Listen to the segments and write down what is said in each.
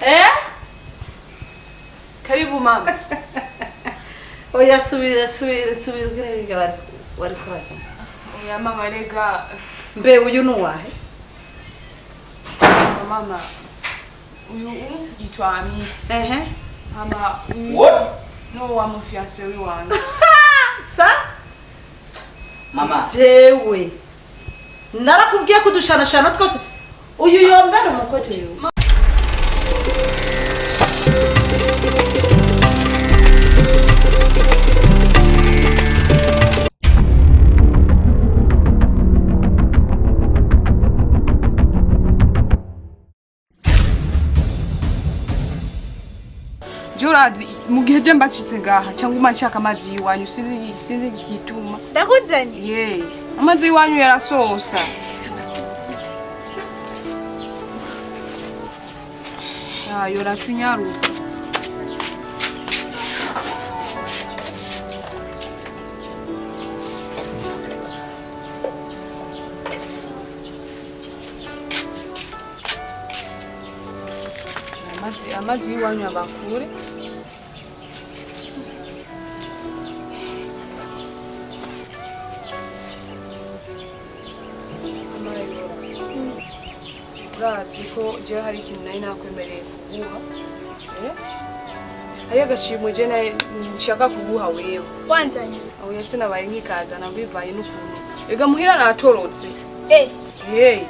Eh? Karibu mama. Oya, subira, subira, subira ubwira bari bari kurata. Oya mama, rega. Mbe uyu ni uwahe? Mama. Uyu yitwa Amisi. Ehe. Mama, uyu What? no wa mu fiancé wiwanje. Sa Mama, jewe narakubwiye kudushanashana twose, uyu yombera umukwe jewe. Je urazi mu gihe je mbashitse ngaha cyangwa uma nshaka amazi y'iwanyu, sinzi igituma. Ndakuzanye. Ye, amazi y'iwanyu yarasosa. Ah, yorachunyaruka. Amazi y'iwanyu abakure. Urazi ko jewe hari ikintu nari nakwemereye kuguha, eh? Hariyo agashimwe je nari nshaka kuguha wewe. Wanzanye. Oya, sinabaye nkikazana bivaye n'ukuntu ega muhira natorotse. Eh, Hey,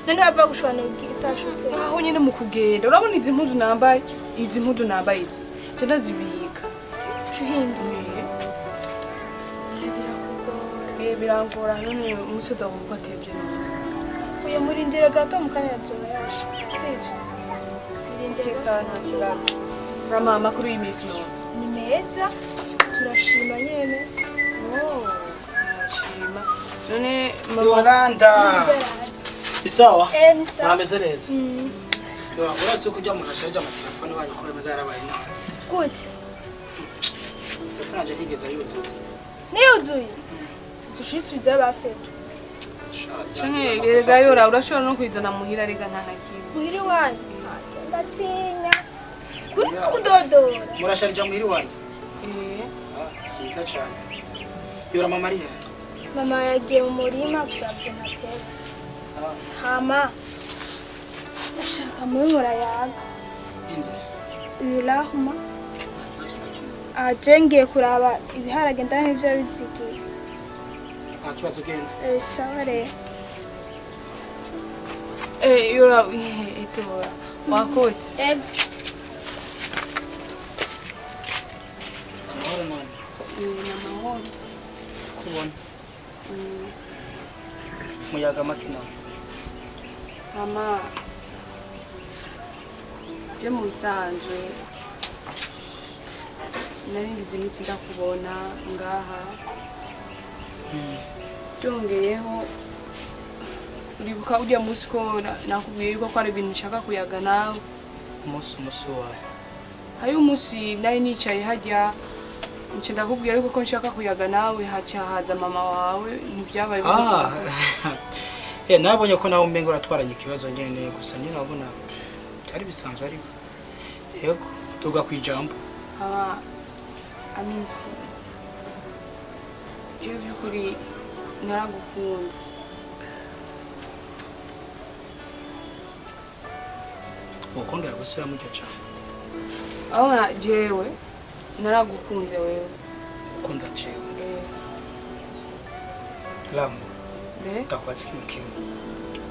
none wava gushwana utashutse. Aho nyine mu kugenda urabona izi mpuzu nambaye, izi mpuzu nambaye izi je ndazibika. Cuhindura. Eh, Birakugora. eh, birangora. None umusozi wawe uko atevye none? Uyu murindire gato, mu kanya azoba yashitse, sivyo? Murindire gato. Sawa, nta kibazo. Rama, amakuru y'iminsi none? Ni meza. Turashima nyene. Oh, nashima. None mama? Yolanda. Berazi. Isawa? Eh, ni sawa. Murameze neza? Mm. Yora, urazi ko ujya umuntu asharije amatelefone wanyu ko bimeze yarabaye nabi. Gute? Telefone yanje ntigeze ayuzuza. Niyuzuye. Tushisubiza basetu. Canke erega yora urashobora no kwizana muhira, rega nta na kimwe. Muhiri wanyu. Ndatinya. Kuri kudodora. Murasharija muhiri wanyu? Eh. Ah, cyiza cyane. Yora, mama ari he? Mama yagiye mu murima gusabye ntatera. Ah, Hama. Ndashaka muri murayaga. Inde. Ibirahuma. Nta kibazo na kimwe. Aje ngiye kuraba ibiharage ndabona ivyo bizigiye. Nta kibazo, genda. Eh, sawa rero. Eh, yora itora. Wakotse. Ego. Amahoro none. Ni amahoro. Kubona. Muyaga makina. Mama. Je mu bisanzwe nari ngize iminsi ndakubona ngaha. Byongeyeho uribuka uriya munsi ko nakubwiye yuko ko ari ibintu nshaka kuyaga nawe. Umunsi wawe. Hariho umunsi nari nicaye hajya nca ndakubwira yuko ko nshaka kuyaga nawe, haca haza mama wawe, ntibyabaye. Ah. Eh, nabonye ko nawe umengo uratwaranye ikibazo nyene, gusa nyine wabona byari bisanzwe, ariko yego, tuga kwijambo. Aba Amisi, jewe by'ukuri naragukunze. Wokongera gusubiramo iryo jambo? Abona jewe naragukunze wewe. Ukunda jewe? Eh. Ramu. Be. Ndakubaza ikintu kimwe: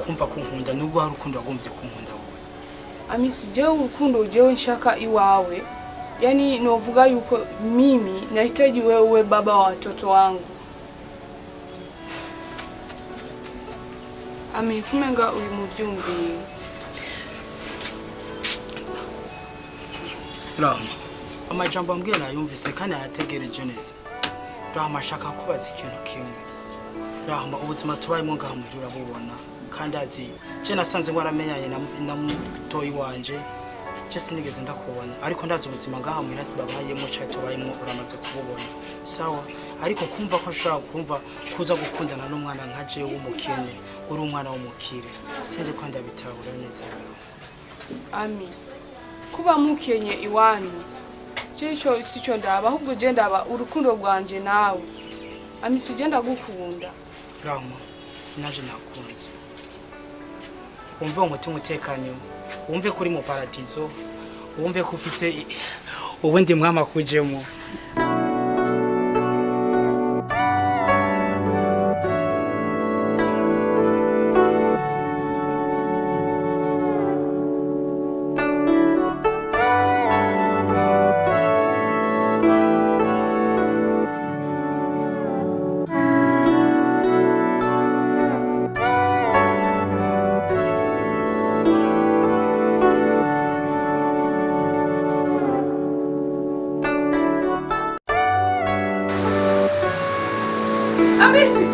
kumva kunkunda nubwo hari urukundo wagombye kunkunda wowe? Amisi, jewe urukundo jewe nshaka iwawe, yani novuga yuko mimi nahitaji wewe baba wa watoto wangu. Ami, kumenga uri mu byumviro. Rama, amajambo ambwiye nayumvise kandi ayategereje neza. Rama, ashaka kubaza ikintu kimwe. Rama, ubuzima tubayemo ngaha muhira urabubona, kandi azi je nasanze waramenyanye na mutoyi wanje. Je sinigeze ndakubona, ariko ndazi ubuzima ngaha muhira babayemo cyangwa tubayemo, uramaze kububona. Sawa, ariko kumva ko nshobora kumva kuza gukundana n'umwana nka jewe w'umukene, uri umwana w'umukire, sindiko ndabitahura neza yawe. Ami, kuba mukenye iwanyu je ico sico ndaba, ahubwo je ndaba urukundo rwanje nawe. Ami, sije ndagukunda. Rama, naje nakunze. Wumve umutima utekanye, wumve ko uri mu paradizo, wumve ko ufise ubundi mwama kujemo. Amisi!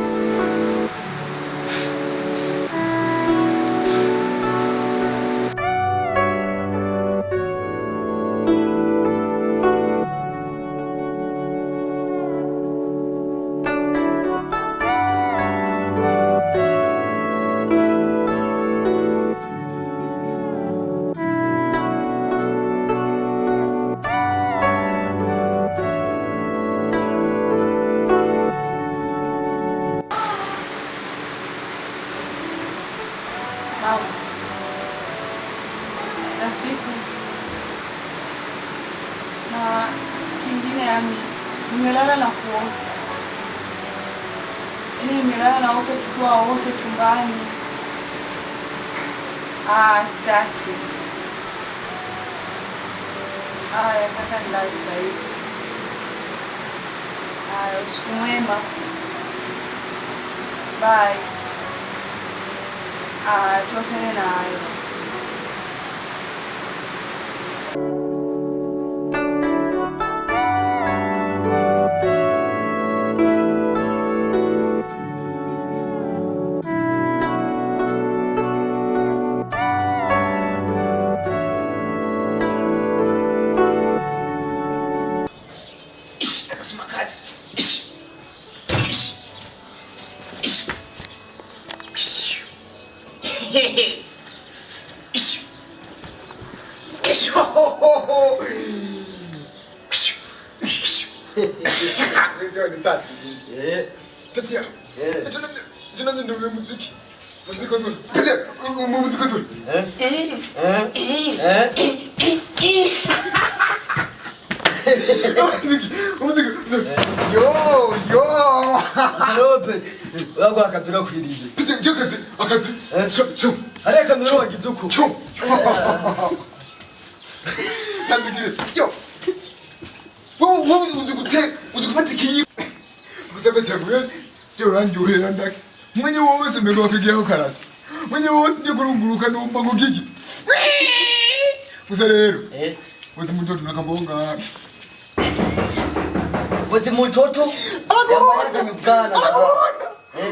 Za siku na kingine, Ami, nimelala na kuota. Yaani nimelala na wote tukiwa wote chumbani. Ah, sitaki. Aya, nataka nilale sasa hivi. Aya, usiku mwema. Bye. Ah, tuachane na hayo. Mwenye wose mbego karate. Mwenye wose nje kurunguruka numva ngugiki. Gusa rero. Wose mutoto nakambonga. Wose mutoto? Yambaye mubwana.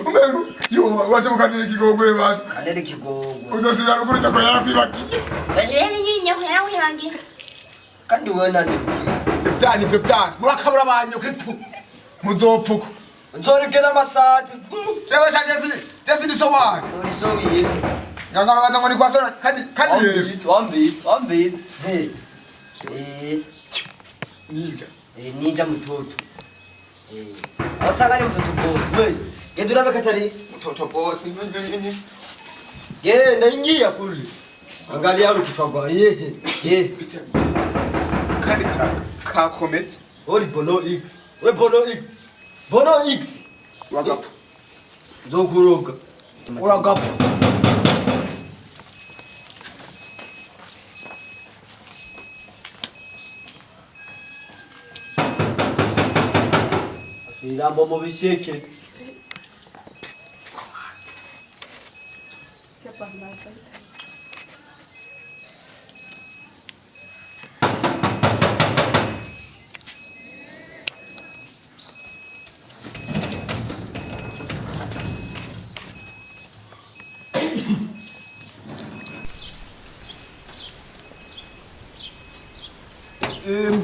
Umeru yo waje mukanere kigogwe basi. Kanere kigogwe. Uzosira ruguru tako yarakwibagiye. Kandi wewe nani? Ivyo vyani. Murakabura banyoke pu. Muzopfuka. Nzorigera masaje. Jewe shanje jesi ndisowaye. Urisowiye. Nganga ngo ni kwasona kandi wambizi. Hey. Ninja. Ninja mtoto. Wasanga ni mtoto boss. We. Genda urabe katari. Mtoto boss. Genda ingia kule. Angalia kichwa kwa. Ye. Kandi karaka ka comment. Ori Bono X. We Bono X. Bono X. Wagapfa. Nzokuroga. Uragapfa. Asirambo mu bisheke.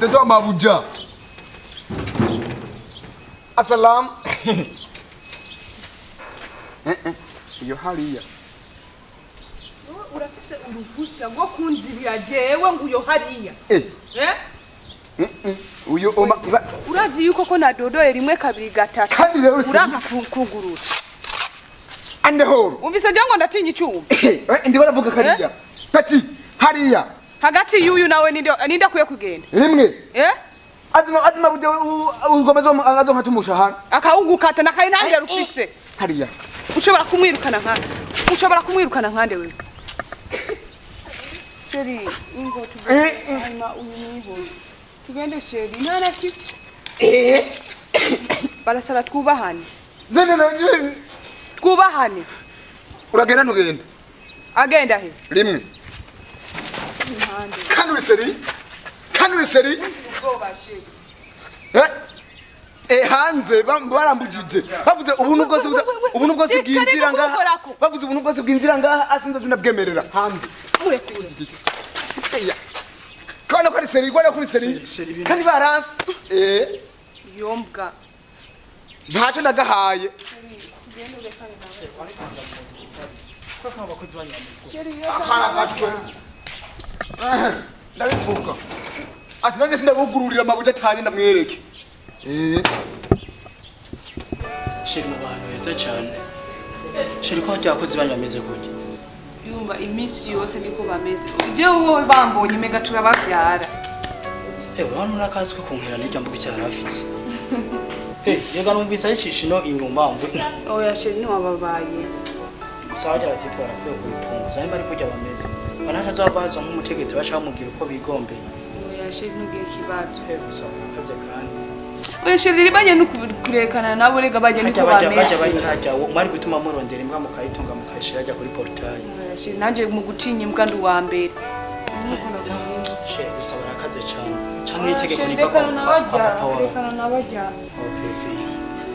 Mtoto wa mabuja. Asalam. Iyo hariya. Urafise uruhusha rwo kunzibira jewe nguyo hariya. Uyo oma urazi yuko ko nadodoye rimwe kabiri gatatu. Kandi rero uranka kugurura. Ande horo. Umvise je ngo ndatinya icyuma. Ndi baravuga kariya. Pati hariya. Hagati y'uyu nawe ninde akwiye kugenda? Rimwe. Azima buje ugomeza azo nkatumusha hano. Akawugukata nakaye nange rufise. Hariya. Ushobora kumwirukana nkande. Ushobora kumwirukana nkande wewe. Sheri, ingo tugende. Hanyuma uyu niho. Tugende sheri, nana ki? Barasara twubahane. Zene na twubahane. Uragenda ntugenda. Agenda he? Rimwe. Kandi uri seri? Kandi uri seri? Ubwoba sheri. Hanze barambujije. Bavuze ubuntu bwose ubuntu bwose bwinjira ngaha. Bavuze ubuntu bwose bwinjira ngaha asinza zinabwemerera hanze. Murekure. Kana kuri seri, kana kuri seri. Kandi baranse. Yombwa. Ntacyo ndagahaye. Ndabivuga. Ati nanjye sindabugururira amabuye atanye ndamwereke. Sheri mu bantu heza cyane. Sheri ko abakozi banyu bameze gute? Yumva iminsi yose niko bameze. Je wowe bambonye mega turabavyara. Urabona urakazi ko kunkera n'ijya mbuga cyarafise. Yega numvise ayicisha ino inyuma mvu. Oya sheri ni wababaye. Gusa wagira ati barakwiye kubipunguza nimba ari kujya bameze. Banatazabazwa nk'umutegetsi baca bamubwira uko bigombeye. Oya sheri ntugire ikibazo. Gusa urakaze kandi. Oya sheri banye nukurekana nabo rega bajye niko bameze. Bajya bari hajya mwari gutuma murondera imbwa mukayitunga mukayishira hajya kuri portail. Oya sheri nanje mu gutinya imbwa ndi uwa mbere. Sheri gusa barakaze cyane. Canke itegeko riva kwa papa wawe. Rekana nabajya.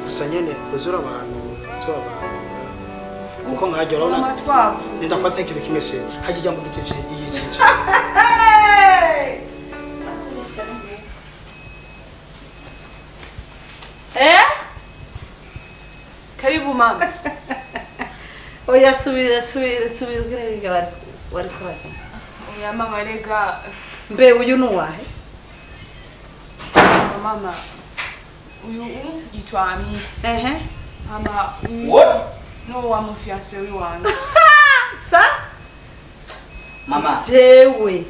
Gusa nyene uzura abantu, uzura abantu. Kuko nkajya urabona ninda kwatse ikintu kimwe sheri. Hajya ijya mu giti iyi cici. Karibu mama. Oya subira subira subira ubwira bari kubara. Oya mama rega. Mbe uyu nuwahe? Mama uyu yitwa Amisi. Mama uyu no wa mufiancé wiwanje. Sa? Mama. Jewe.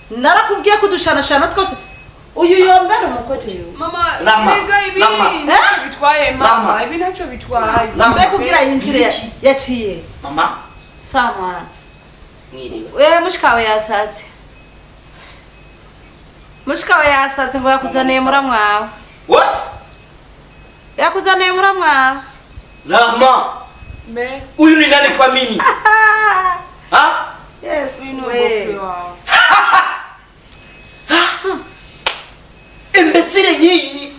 Narakubwiye kudushanashana twose. Uyu yombera umukozi yo. Mama rega ibi ntacyo bitwaye mama. Ibi ntacyo bitwaye. Mbe kugira yinjire yaciye. Mama. Sama. Mwiriwe. Mushikawe yasatse. Mushikawe yasatse ngo yakuzaniye muramwawe. What? Yakuzaniye muramwawe. Rahma. Mbe. Uyu ni nani kwa mimi? Ha? Yes. We. Sa? Imbesire yiyi.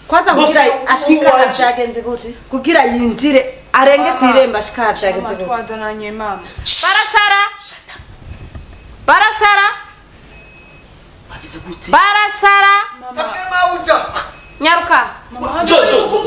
Kwanza kugira ashika byagenze gute? Kugira yinjire arenge kwiremba ashika byagenze gute? Twadonanye mama. Barasara. Barasara. Abize gute? Barasara. Sabwe mauja. Nyaruka. Jo jo.